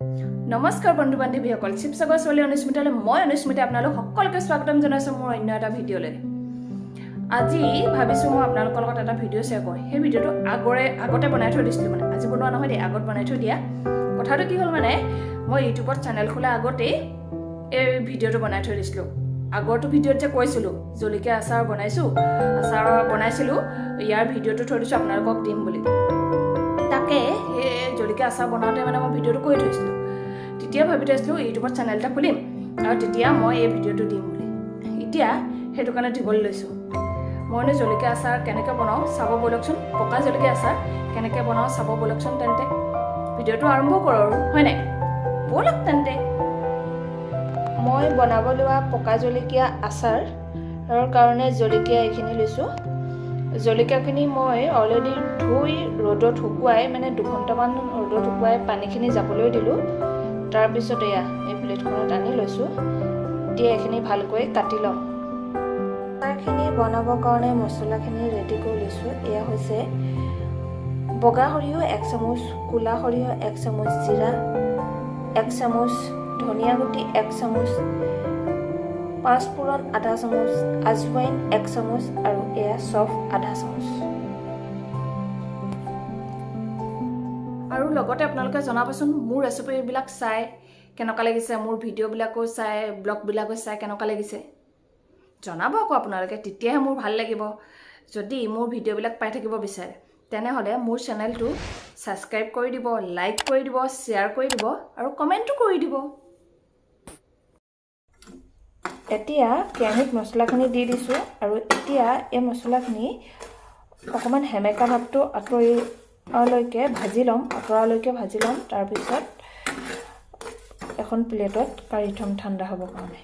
নমস্কাৰ বন্ধু বান্ধৱীসকল, শিৱসাগৰ ছোৱালী অনুস্মিতালৈ মই অনুস্মিতা আপোনালোক সকলোকে স্বাগতম জনাইছোঁ মোৰ অন্য এটা ভিডিঅ'লৈ। আজি ভাবিছোঁ মই আপোনালোকৰ লগত এটা ভিডিঅ' শ্বেয়াৰ কৰোঁ। সেই ভিডিঅ'টো আগতে বনাই থৈ দিছিলোঁ, মানে আজি বনোৱা নহয় দেই, আগত বনাই থৈ দিয়া। কথাটো কি হ'ল, মানে মই ইউটিউবত চেনেল খোলা আগতেই এই ভিডিঅ'টো বনাই থৈ দিছিলোঁ। আগৰটো ভিডিঅ'ত যে কৈছিলোঁ জলকীয়া আচাৰ বনাইছোঁ, আচাৰ বনাইছিলোঁ, ইয়াৰ ভিডিঅ'টো থৈ দিছোঁ আপোনালোকক দিম বুলি। তাকে সেই জলকীয়া আচাৰ বনাওঁতে মানে মই ভিডিঅ'টো কৰি থৈছিলোঁ। তেতিয়া ভাবি থৈছিলোঁ ইউটিউবত চেনেল এটা খুলিম আৰু তেতিয়া মই এই ভিডিঅ'টো দিম বুলি। এতিয়া সেইটো কাৰণে দিবলৈ লৈছোঁ। মইনো জলকীয়া আচাৰ কেনেকৈ বনাওঁ চাব ব'লকচোন। পকা জলকীয়া আচাৰ কেনেকৈ বনাওঁ চাব ব'লকচোন। তেন্তে ভিডিঅ'টো আৰম্ভ কৰোঁ আৰু, হয় নাই? ব'লক তেন্তে। মই বনাব লোৱা পকা জলকীয়া আচাৰৰ কাৰণে জলকীয়া এইখিনি লৈছোঁ। জলকীয়াখিনি মই অলৰেডি ধুই ৰ'দত শুকুৱাই, মানে 2 ঘণ্টামান ৰ'দত শুকুৱাই পানীখিনি যাবলৈ দিলোঁ। তাৰপিছত এয়া এই প্লেটখনত আনি লৈছোঁ। এতিয়া এইখিনি ভালকৈ কাটি ল'ম। আচাৰখিনি বনাবৰ কাৰণে মছলাখিনি ৰেডি কৰি লৈছোঁ। এয়া হৈছে বগা সৰিয়হ এক চামুচ, ক'লা সৰিয়হ এক চামুচ, জিৰা এক চামুচ, ধনিয়া গুটি এক চামুচ, পাঁচফোৰণ আধা চামুচ, আজৱাইন এক চামুচ আৰু এয়া চফ আধা চামুচ। আৰু লগতে আপোনালোকে জনাবচোন মোৰ ৰেচিপিবিলাক চাই কেনেকুৱা লাগিছে, মোৰ ভিডিঅ'বিলাকো চাই, ব্লগবিলাকো চাই কেনেকুৱা লাগিছে জনাব আকৌ আপোনালোকে, তেতিয়াহে মোৰ ভাল লাগিব। যদি মোৰ ভিডিঅ'বিলাক পাই থাকিব বিচাৰে, তেনেহ'লে মোৰ চেনেলটো ছাবস্ক্ৰাইব কৰি দিব, লাইক কৰি দিব, শ্বেয়াৰ কৰি দিব আৰু কমেণ্টো কৰি দিব। এতিয়া কেৰাহীত মছলাখিনি দি দিছোঁ আৰু এতিয়া এই মছলাখিনি অকণমান সেমেকা ভাৱটো আঁতৰিলৈকে ভাজি ল'ম, আঁতৰালৈকে ভাজি ল'ম। তাৰপিছত এখন প্লেটত কাঢ়ি থ'ম ঠাণ্ডা হ'বৰ কাৰণে।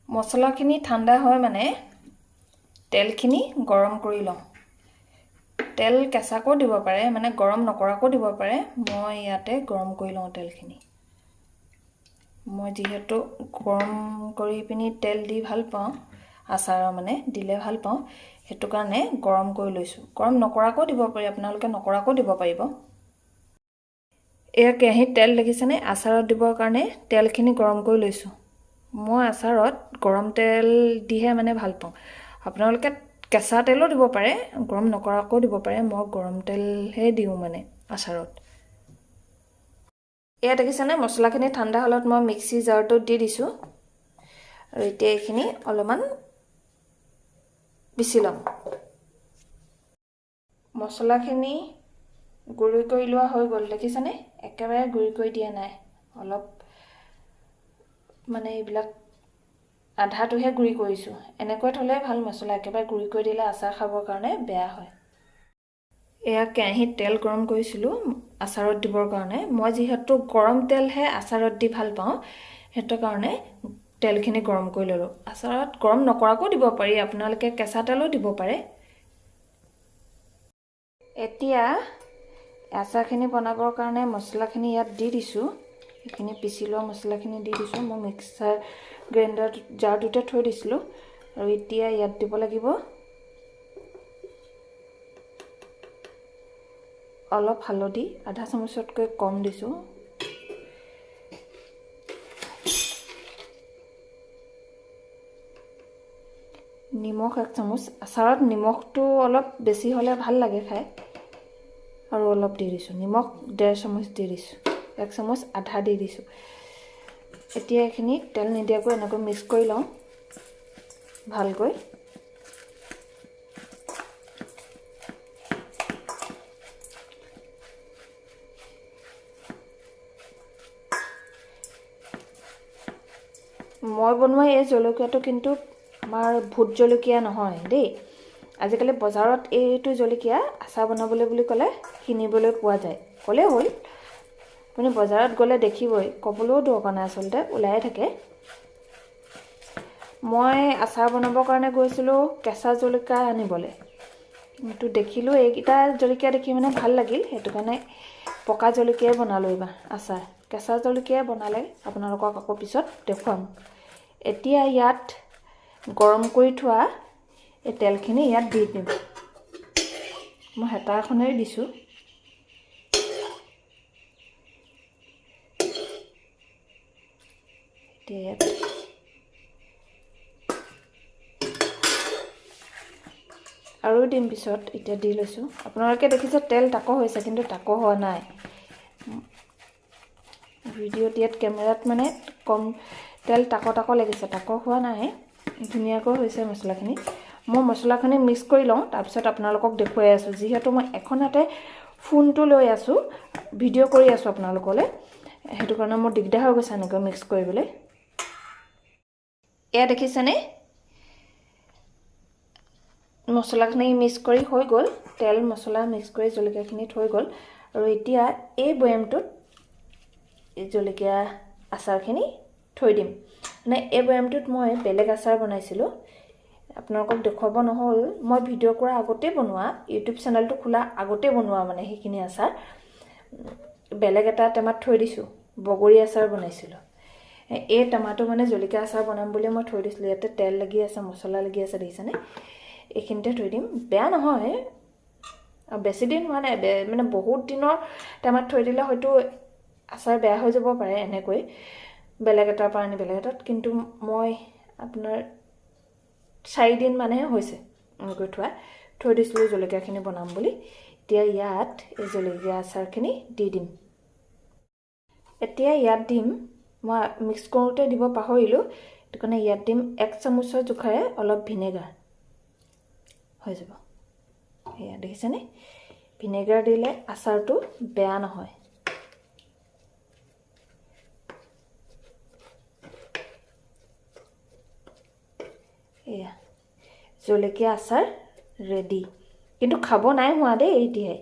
মছলাখিনি ঠাণ্ডা হয় মানে তেলখিনি গৰম কৰি লওঁ। তেল কেঁচাকৈও দিব পাৰে, মানে গৰম নকৰাকৈও দিব পাৰে। মই ইয়াতে গৰম কৰি লওঁ তেলখিনি। মই যিহেতু গৰম কৰি পিনি তেল দি ভাল পাওঁ, আচাৰৰ মানে দিলে ভাল পাওঁ, সেইটো কাৰণে গৰম কৰি লৈছোঁ। গৰম নকৰাকৈও দিব পাৰি, আপোনালোকে নকৰাকৈও দিব পাৰিব। এয়া কেৰাহীত তেল দেখিছেনে? আচাৰত দিবৰ কাৰণে তেলখিনি গৰম কৰি লৈছোঁ। মই আচাৰত গৰম তেল দিহে মানে ভাল পাওঁ। আপোনালোকে কেঁচা তেলো দিব পাৰে, গৰম নকৰাকৈও দিব পাৰে। মই গৰম তেলহে দিওঁ মানে আচাৰত। এয়া দেখিছেনে, মছলাখিনি ঠাণ্ডা হ'লত মই মিক্সি জাৰটোত দি দিছোঁ আৰু এতিয়া এইখিনি অলপমান পিচি ল'ম। মছলাখিনি গুড়ি কৰি লোৱা হৈ গ'ল, দেখিছেনে? একেবাৰে গুড়ি কৰি দিয়া নাই, অলপ মানে এইবিলাক আধাটোহে গুড়ি কৰিছোঁ। এনেকৈ থ'লে ভাল মছলা, একেবাৰে গুড়ি কৰি দিলে আচাৰ খাবৰ কাৰণে বেয়া হয়। এয়া কেৰাহীত তেল গৰম কৰিছিলোঁ আচাৰত দিবৰ কাৰণে। মই যিহেতু গৰম তেলহে আচাৰত দি ভাল পাওঁ, সেইটো কাৰণে তেলখিনি গৰম কৰি ল'লোঁ। আচাৰত গৰম নকৰাকৈও দিব পাৰি, আপোনালোকে কেঁচা তেলো দিব পাৰে। এতিয়া আচাৰখিনি বনাবৰ কাৰণে মছলাখিনি ইয়াত দি দিছোঁ। এইখিনি পিচি লোৱা মছলাখিনি দি দিছোঁ। মই মিক্সাৰ গ্ৰাইণ্ডাৰ জাৰটোতে থৈ দিছিলোঁ। আৰু এতিয়া ইয়াত দিব লাগিব অলপ হালধি, আধা চামুচতকৈ কম দিছোঁ। নিমখ এক চামুচ। আচাৰত নিমখটো অলপ বেছি হ'লে ভাল লাগে খাই। আৰু অলপ দি দিছোঁ নিমখ, 1.5 চামুচ দি দিছোঁ, এক চামুচ আধা দি দিছোঁ। এতিয়া এইখিনি তেল নিদিয়াকৈ এনেকৈ মিক্স কৰি লওঁ ভালকৈ। মই বনোৱা এই জলকীয়াটো কিন্তু আমাৰ ভোট জলকীয়া নহয় দেই। আজিকালি বজাৰত এইটো জলকীয়া আচাৰ বনাবলৈ বুলি ক'লে কিনিবলৈ পোৱা যায়। ক'লেই হ'ল, আপুনি বজাৰত গ'লে দেখিবই, ক'বলৈও দৰকাৰ নাই, আচলতে ওলায়ে থাকে। মই আচাৰ বনাবৰ কাৰণে গৈছিলোঁ কেঁচা জলকীয়া আনিবলৈ, কিন্তু দেখিলোঁ এইকেইটা জলকীয়া, দেখি মানে ভাল লাগিল, সেইটো কাৰণে পকা জলকীয়াই বনালোঁ এইবাৰ আচাৰ। কেঁচা জলকীয়াই বনালে আপোনালোকক আকৌ পিছত দেখুৱাম। এতিয়া ইয়াত গৰম কৰি থোৱা এই তেলখিনি ইয়াত দি দিম। মই হেতা এখনেৰে দিছোঁ। এতিয়া ইয়াত আৰু দিম পিছত, এতিয়া দি লৈছোঁ। আপোনালোকে দেখিছে তেল তাকো হৈছে, কিন্তু তাকো হোৱা নাই। ভিডিঅ'ত ইয়াত কেমেৰাত মানে কম তেল তাকো তাকো লাগিছে, তাকো হোৱা নাই, ধুনীয়াকৈ হৈছে মছলাখিনি। মই মছলাখিনি মিক্স কৰি লওঁ, তাৰপিছত আপোনালোকক দেখুৱাই আছোঁ। যিহেতু মই এখন হাতে ফোনটো লৈ আছোঁ, ভিডিঅ' কৰি আছোঁ আপোনালোকলৈ, সেইটো কাৰণে মোৰ দিগদাৰ হৈ গৈছে এনেকৈ মিক্স কৰিবলৈ। এয়া দেখিছেনে, মছলাখিনি মিক্স কৰি হৈ গ'ল, তেল মছলা মিক্স কৰি জলকীয়াখিনি থৈ গ'ল। আৰু এতিয়া এই বৈয়ামটোত জলকীয়া আচাৰখিনি থৈ দিম। মানে এই বৈয়ামটোত মই বেলেগ আচাৰ বনাইছিলোঁ, আপোনালোকক দেখুৱাব নহ'ল। মই ভিডিঅ' কৰাৰ আগতেই বনোৱা, ইউটিউব চেনেলটো খোলা আগতেই বনোৱা মানে সেইখিনি আচাৰ বেলেগ এটা টেমাত থৈ দিছোঁ। বগৰী আচাৰ বনাইছিলোঁ। এই টেমাটো মানে জলকীয়া আচাৰ বনাম বুলি মই থৈ দিছিলোঁ। ইয়াতে তেল লাগি আছে, মছলা লাগি আছে, দেখিছেনে? এইখিনিতে থৈ দিম, বেয়া নহয়। আৰু বেছি দিন হোৱা নাই, মানে বহুত দিনৰ টেমাত থৈ দিলে হয়তো আচাৰ বেয়া হৈ যাব পাৰে, এনেকৈ বেলেগ এটাৰ পৰা আনি বেলেগ এটাত। কিন্তু মই আপোনাৰ 4 দিন মানহে হৈছে এনেকৈ থৈ দিছিলোঁ জলকীয়াখিনি বনাম বুলি। এতিয়া ইয়াত এই জলকীয়া আচাৰখিনি দি দিম। এতিয়া ইয়াত দিম, মই মিক্স কৰোঁতে দিব পাহৰিলোঁ, সেইটো কাৰণে ইয়াত দিম 1 চামুচৰ জোখাৰে অলপ ভিনেগাৰ, হৈ যাব। এয়া দেখিছেনে, ভিনেগাৰ দিলে আচাৰটো বেয়া নহয়। এয়া জলকীয়া আচাৰ ৰেডি। কিন্তু খাব নাই হোৱা দেই এতিয়াই।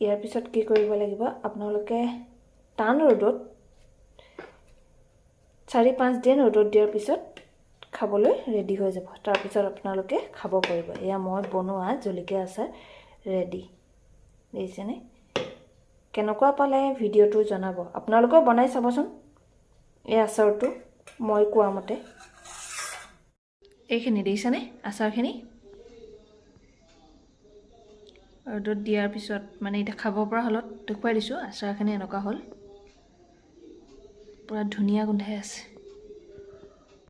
ইয়াৰ পিছত কি কৰিব লাগিব, আপোনালোকে টান ৰ'দত 4-5 দিন ৰ'দত দিয়াৰ পিছত খাবলৈ ৰেডি হৈ যাব। তাৰপিছত আপোনালোকে খাব পাৰিব। এয়া মই বনোৱা জলকীয়া আচাৰ ৰেডি। দেখিছেনে? কেনেকুৱা পালে ভিডিঅ'টো জনাব। আপোনালোকেও বনাই চাবচোন এই আচাৰটো মই কোৱা মতে। এইখিনি দেখিছেনে আচাৰখিনি ৰ'দত দিয়াৰ পিছত মানে এতিয়া খাব পৰা হ'লত দেখুৱাই দিছোঁ। আচাৰখিনি এনেকুৱা হ'ল, পূৰা ধুনীয়া গোন্ধাই আছে।